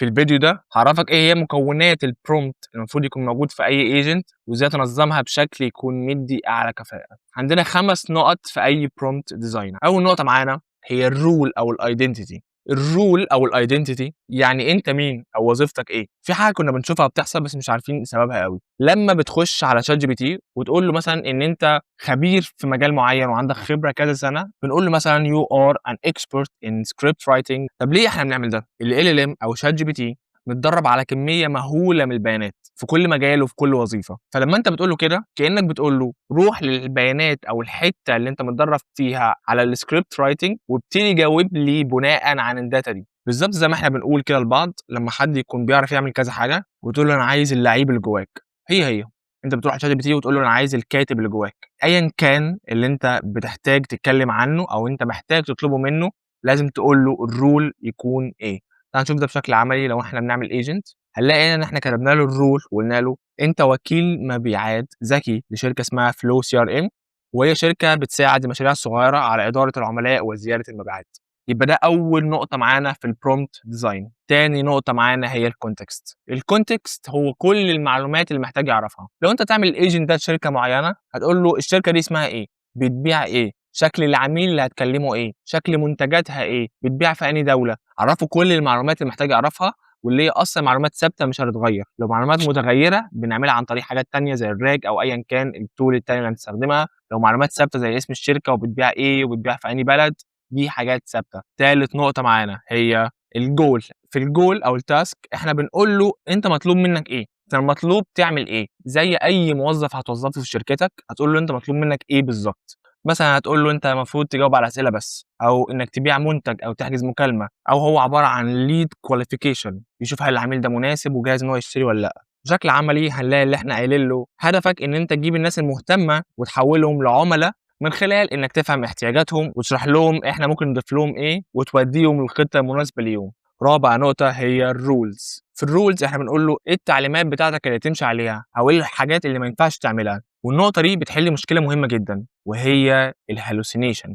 في الفيديو ده هعرفك ايه هي مكونات ال prompt المفروض يكون موجود في اي agent، وازاي تنظمها بشكل يكون مدي اعلى كفاءة. عندنا 5 نقط في اي prompt design. اول نقطة معانا هي ال role او ال identity. ال role او ال identity يعني انت مين او وظيفتك ايه. في حاجة كنا بنشوفها بتحصل بس مش عارفين سببها قوي. لما بتخش على ChatGPT وتقول له مثلا ان انت خبير في مجال معين وعندك خبره كذا سنه، بنقول له مثلا you are an expert in script writing. طب ليه احنا بنعمل ده؟ ال LLM او ChatGPT متدرب على كمية مهولة من البيانات في كل مجال وفي كل وظيفه، فلما انت بتقول له كده كانك بتقول له روح للبيانات او الحتة اللي انت متدرب فيها على ال script writing وابتدي جاوب لي بناء عن ال data دي. بالظبط زي ما احنا بنقول كده لبعض لما حد يكون بيعرف يعمل كذا حاجة وتقول له انا عايز اللعيب اللي جواك. هي هي انت بتروح ChatGPT وتقول له انا عايز الكاتب اللي جواك. ايا كان اللي انت بتحتاج تتكلم عنه او انت محتاج تطلبه منه، لازم تقول له ال role يكون ايه. تعال نشوف ده بشكل عملي. لو احنا بنعمل agent هنلاقي ان احنا كتبنا له ال role وقلنا له انت وكيل مبيعات ذكي لشركة اسمها Flow CRM، وهي شركة بتساعد المشاريع الصغيرة على ادارة العملاء وزيادة المبيعات. يبقى ده اول نقطة معانا في ال prompt design. تاني نقطة معانا هي ال context. ال context هو كل المعلومات اللي محتاج يعرفها. لو انت تعمل ال agent ده لشركة معينه، هتقول له الشركة دي اسمها ايه، بتبيع ايه، شكل العميل اللي هتكلمه ايه، شكل منتجاتها ايه، بتبيع في انهي دوله. عرفه كل المعلومات اللي محتاج يعرفها، واللي هي اصلا معلومات ثابتة مش هتتغير. لو معلومات متغيرة بنعملها عن طريق حاجات تانية زي ال RAG او ايا كان ال tool التانية اللي هنستخدمها. لو معلومات ثابتة زي اسم الشركة وبتبيع ايه وبتبيع في انهي بلد، دي حاجات ثابته. تالت نقطة معانا هي الجول. في الجول او ال task احنا بنقول له انت مطلوب منك ايه، انت المطلوب تعمل ايه. زي اي موظف هتوظفه في شركتك هتقول له انت مطلوب منك ايه بالظبط. مثلًا هتقول له أنت المفروض تجاوب على أسئلة بس، أو إنك تبيع منتج أو تحجز مكالمة، أو هو عبارة عن lead qualification، يشوف هل العميل ده مناسب وجاهز إن هو يشتري والّا لأ. بشكل عملي هنلاقي اللي إحنا قايلين له هدفك إن أنت تجيب الناس المهتمة وتحولهم لعملا من خلال إنك تفهم احتياجاتهم وتشرح لهم إحنا ممكن نضيف لهم إيه وتوديهم للخطة المناسبة ليهم. رابع نقطة هي ال rules. في ال rules إحنا بنقول له إيه التعليمات بتاعتك اللي تمشي عليها أو إيه الحاجات اللي ما ينفعش تعملها. والنقطة دي بتحل مشكلة مهمة جدًا وهي ال hallucination،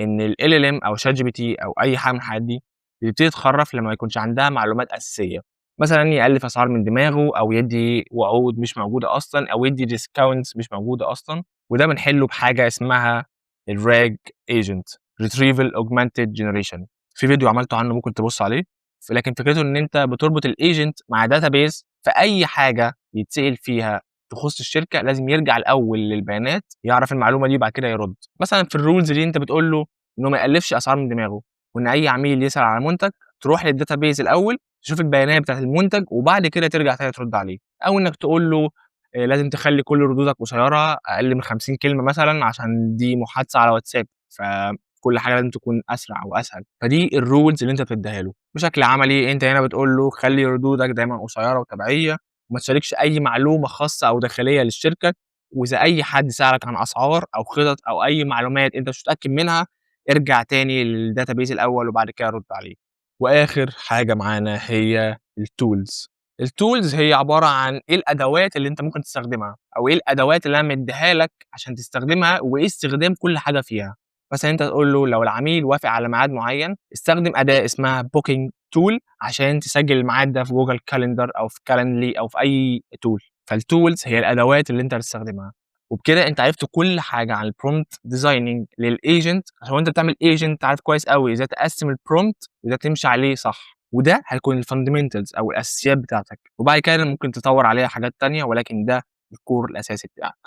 إن ال LLM أو ChatGPT أو أي حاجة من الحاجات دي بتبتدي تخرّف لما ما يكونش عندها معلومات أساسية. مثلًا يألف أسعار من دماغه أو يدّي وعود مش موجودة أصلًا أو يدّي discounts مش موجودة أصلًا، وده بنحله بحاجة اسمها ال RAG agent، retrieval augmented generation. في فيديو عملته عنه ممكن تبُص عليه، لكن فكرته إن أنت بتربط ال agent مع database، فأي حاجة يتسأل فيها تخص الشركة لازم يرجع الأول للبيانات، يعرف المعلومة دي وبعد كده يرد. مثلًا في ال rules دي أنت بتقول له إنه ما يألفش أسعار من دماغه، وإن أي عميل يسأل على منتج تروح لل database الأول تشوف البيانات بتاعة المنتج وبعد كده ترجع تاني ترد عليه، أو إنك تقول له لازم تخلّي كل ردودك قصيرة أقل من 50 كلمة مثلًا عشان دي محادثة على واتساب، فكل حاجة لازم تكون أسرع وأسهل. فدي ال rules اللي أنت بتدّيها له. بشكل عملي أنت هنا بتقول له خلّي ردودك دايمًا قصيرة وطبيعية، وما تشاركش أي معلومة خاصة أو داخلية للشركة، وإذا أي حد سألك عن أسعار أو خطط أو أي معلومات أنت مش متأكد منها، ارجع تاني لل database الأول وبعد كده رُد عليه. وآخر حاجة معانا هي ال tools. ال tools هي عبارة عن إيه الأدوات اللي أنت ممكن تستخدمها، أو إيه الأدوات اللي أنا مدّيها لك عشان تستخدمها، وإيه استخدام كل حاجة فيها. مثلًا أنت تقول له لو العميل وافق على ميعاد معين، استخدم أداة اسمها booking tool عشان تسجل الميعاد ده في Google Calendar أو في Calendly أو في أي tool. فال tools هي الأدوات اللي أنت هتستخدمها. وبكده أنت عرفت كل حاجة عن ال prompt designing لل agent، عشان وأنت بتعمل agent عارف كويس أوي إزاي تقسّم ال prompt وإزاي تمشي عليه صح، وده هيكون ال fundamentals أو الأساسيات بتاعتك، وبعد كده ممكن تطوّر عليها حاجات تانية، ولكن ده ال core الأساسي بتاعك.